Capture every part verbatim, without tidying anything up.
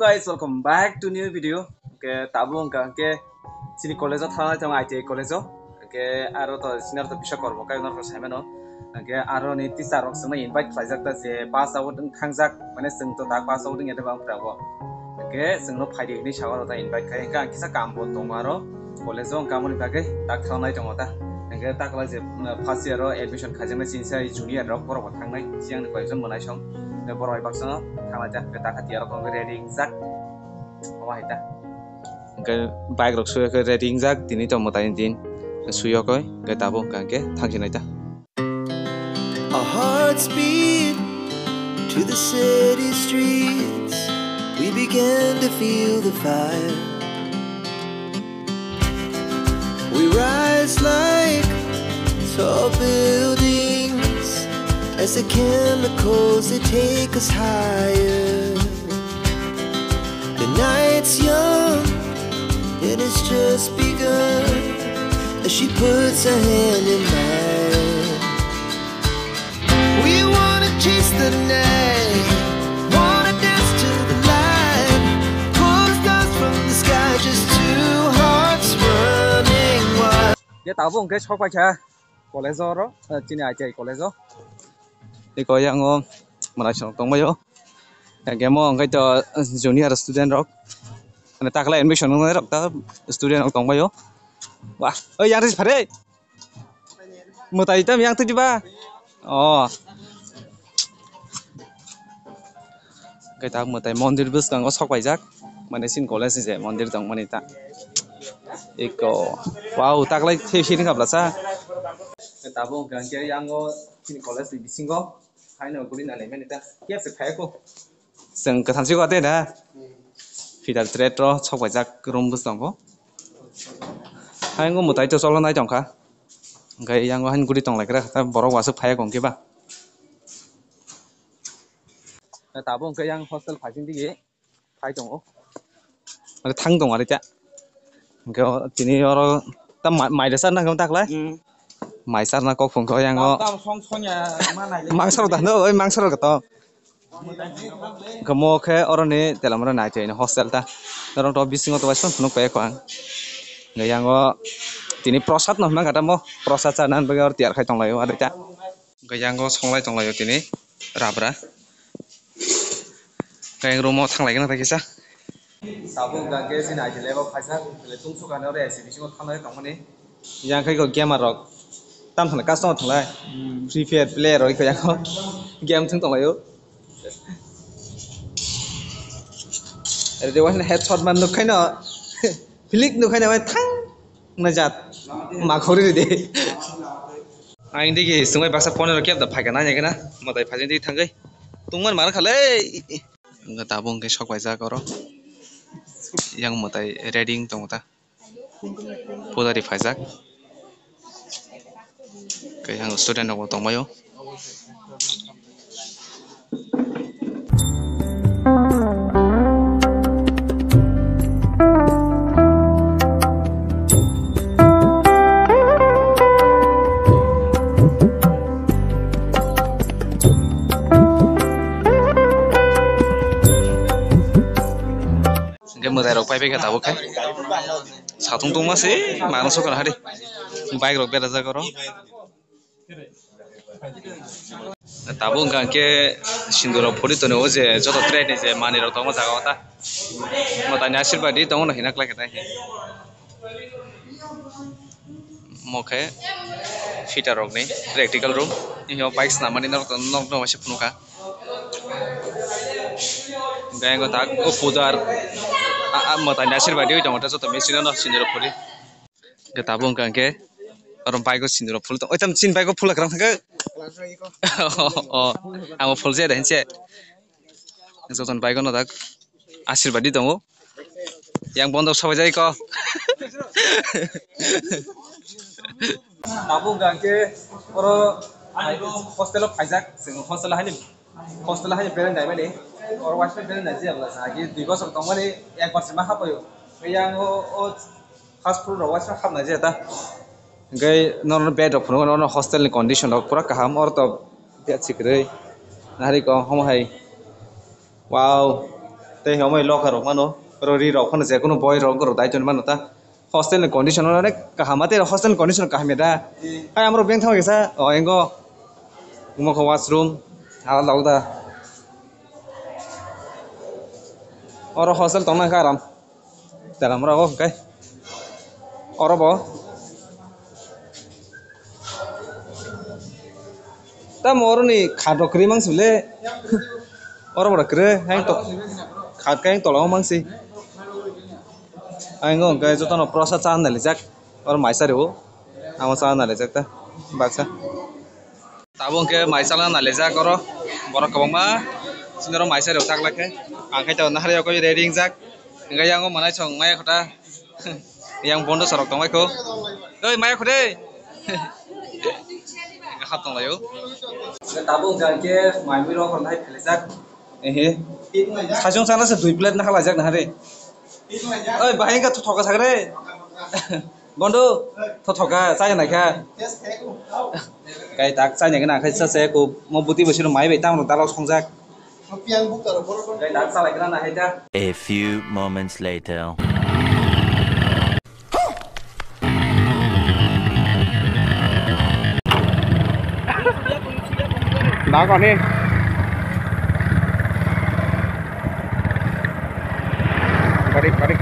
Guys, welcome back to new video. Hwnkhe tabuk wngkha hwnkhe chini college o thangnai tongo, I T I college o. Hwnkhe aro to senior to bisa kormo kai norok sai mano. Hwnkhe aro ni teacher rok chwngno invite khlaijak ta je pass out wng thangjak, mane chwng to tak pass out wngya de bang phra bo. Hwnkhe chwngno phaidi hinwi sa aro ta invite khai, hwnkhe ang kisa kam bo tongo aro college o wngkha, amoni bagwi tak thangnai tongo ta. Hwnkhe tak lai je, uh, first year o admission khaijaknai chini sai junior rok, borok bo thangnai, siang ni koyekjon bo naisong. Hwnkhe borok bai baksa thanglai ta, hwnkhe takha tiyar rok wngkhe ready wngjak. Omo hai ta. Hwnkhe bike rok suya khe ready wngjak, tini to mwtai ni din. Suyokoi, hwnkhe tabuk hwnkha hwnkhe thangsinai ta. Our hearts beat to the city streets. We began to feel the fire. We rise like tall buildings as the chemicals, they take us higher. The night's young and it's just begun as she puts her hand in mine. We wanna chase the night, wanna dance to the light. Pull the stars from the sky, just two hearts running wild. Ya, tabuk hwnkhe sok paikha college o oro, eh, chini I T I college o. Iko yango mwnaisong tongbaio. Hwnkhe mo hwnkhe to junior student rok. Mane takla admission wngnai rok ta student rok tongbaio. Wah, oi yang ris phare. Mwtai tam yang twi ba? Oh. Hwnkhe ta mwtai mondir bwskango sok paijak. Mane sin college ni je mondir tong mani ta. Iko. Wow, taklai thai sini kabla sa. Tabuk hwnkhe yango chini college ni bisingo. Haino guri nani mani ta. Kya se phai ko. Chwng kwthang si kwate na. Fidal trade ro sok paijak room bwskango. Haino mwtai to cholo nai tongkha. Hwnkhe yango haino guri tonglaikha ta borok wasuk phai kong kiba. Tabuk hwnkhe yang hostel phaising digi phai tongo. Mane thang tongo ari ta. Hwnkhe o tini oro ta mai, mai resa nang taklai. Hmm. Mai sarna kok phungkho yango. Tam, tam song sonya ma nai le. Mangsa rok da no, oi mangsa rok to. Hwnkhe mo khe oroni telamra nai tei hostel ta. Norok to bisingo to bai son phunuk pai kho ang. Hwnkhe yango tini prosad no hwnka ta mo. Prosad chana bagwi oro tiyar khai tonglaio ari ta. Hwnkhe yango songlai tonglaio tini rabra. Hwnkhe room o thanglaigwna tei kisa. Tabuk hwnkha khe chini I T lab o phaisa, tungsukha nw oro A C bisingo thanglai tongmani. Yang khai kok gamer rok tam thangla custom thanglai. Hmm. Free Fire player rok khe yango game thwng tonglaio. Ere de wahina headshot man nukhaino. Flick nukhaino thang. Najat. Makhori de. Ang digi sungai baksa phone rok kep da phaikha nai kena. Matai phaijak di thangwi. Tungman mar khalai. Wngkha tabuk hwnkhe sok paijak oro. Yang mwtai ready wng tongo ta. Pudari phaijak. Khe yang student rok bo tongbaio. Hwnkhe mwtai rok paibai kha tabuk khe. Satung tungma se, mano sokha hari. Bike rok berajak oro. Tabuk hwnkha khe sindur rok phuri tonwi o je joto trade ni je manwi rok tongma jaga o ta. Mwtai ni asirwad di tongo no hina khlai khe tai. Mo khe fitter rokni practical room. Tini o bike swnamani norok, norok no waisa phunukha. Hwnkhe tak o pudar a, a mwtai ni asirwad di tongo ta joto machine no sindur rok phuri. Hwnkhe tabuk hwnkha khe oro bike o sindur rok phulwi tongo. Oi tam chini bike o phulwi kwrang thangkhe. O, o, ang bo phulwi de hinse. Joton bike o no tak asirwad di tongo. Yang bondo sabai jai ko. Tabuk hwnkha khe oro hostel o phaijak, chwng hostel o haino, hostel o haino belai naimani. Oro waisa belai nai jia bwla sa agi dui bosor tongmani, ek bosor ma hapaio. Yang o, o first floor rok waisa hapnai jia ta. Hwnkhe norok bed rok phunukgo, norok hostel ni condition rok pura kaham, oro to bed sikwrwi nahari kong homo hai. Wow. Tei hwnwi locker rok mano, oro ri rok phano je kunu boi rok oro dai tongwi mano ta. Hostel ni condition onek kaham, tei hostel ni condition kaham ya da. Hai amrok beng thangwi kisa, o engo. Omo khe washroom, alada alada. Oro hostel tongna khe aram. Dalam rok o hwnkhe. Oro bo. Tamo oroni khat rok kwrwi mang sibole. Oro bo kwrwi, hai to. Khat khe tola o mang si. Ang o hwnkhe jotono prosa cha nai lijak. Oro maisa rwo. Amo cha nai lijak ta. Baksa. Tabuk hwnkhe mai chalna nai lijak oro. Borok kwbangma chini oro mai chai rok tak lai khe. Ang khe to nahari rok ready wngjak. Hwnkhe yang o manai song maya kota. Yang bondo sorok tong bai kho. Oi maya kho de. Hap tong lai o. Tabuk hwnkhe mai mui rok nai philai jak. Ehe. Sajong sana se dui plate na khalai jak nahari. Oi bahai ka thoka sagre. Bondo, thothoka, chai nai kha. Kai tak chai nai na khai sa se ko mo buti bo sino mai bai tam ro dalo songjak. Kai tak chalai kra na hai ta. A few moments later. Nagani. Barik, barik.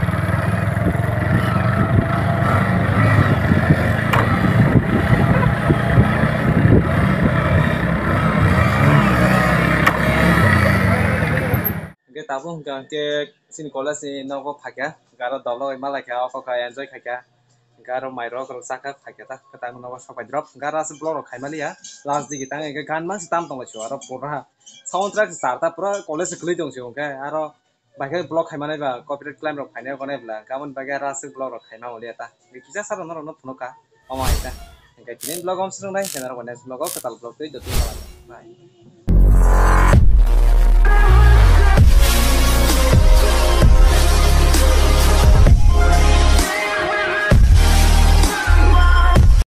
Hingke tabuk hingka hingke chini college ni nogo phaikha, hingke aro dolo bai malaikha, o kokha enjoy khaikha. Hingke aro mairok rok chakha phaikhe ta, kwtang nogo sok bai drop. Hingke aro aswk vlog rok khaimani ya, last digi tang hingke gan mansi tam tonglaisio aro pura sound track se charta pura college se kwlwi tongsi hingke aro baikhe vlog khaimani ba copyright claim rok phainai gonai bwla, hingke aboni bagwi aro aswk vlog rok khaima wngya ta. Hingke kisa saro norok no phunukha, omo hai ta. Hingke tini vlog om swrwngnai, hingke norok next vlog o kwtal vlog twi jotoi malai. Bye.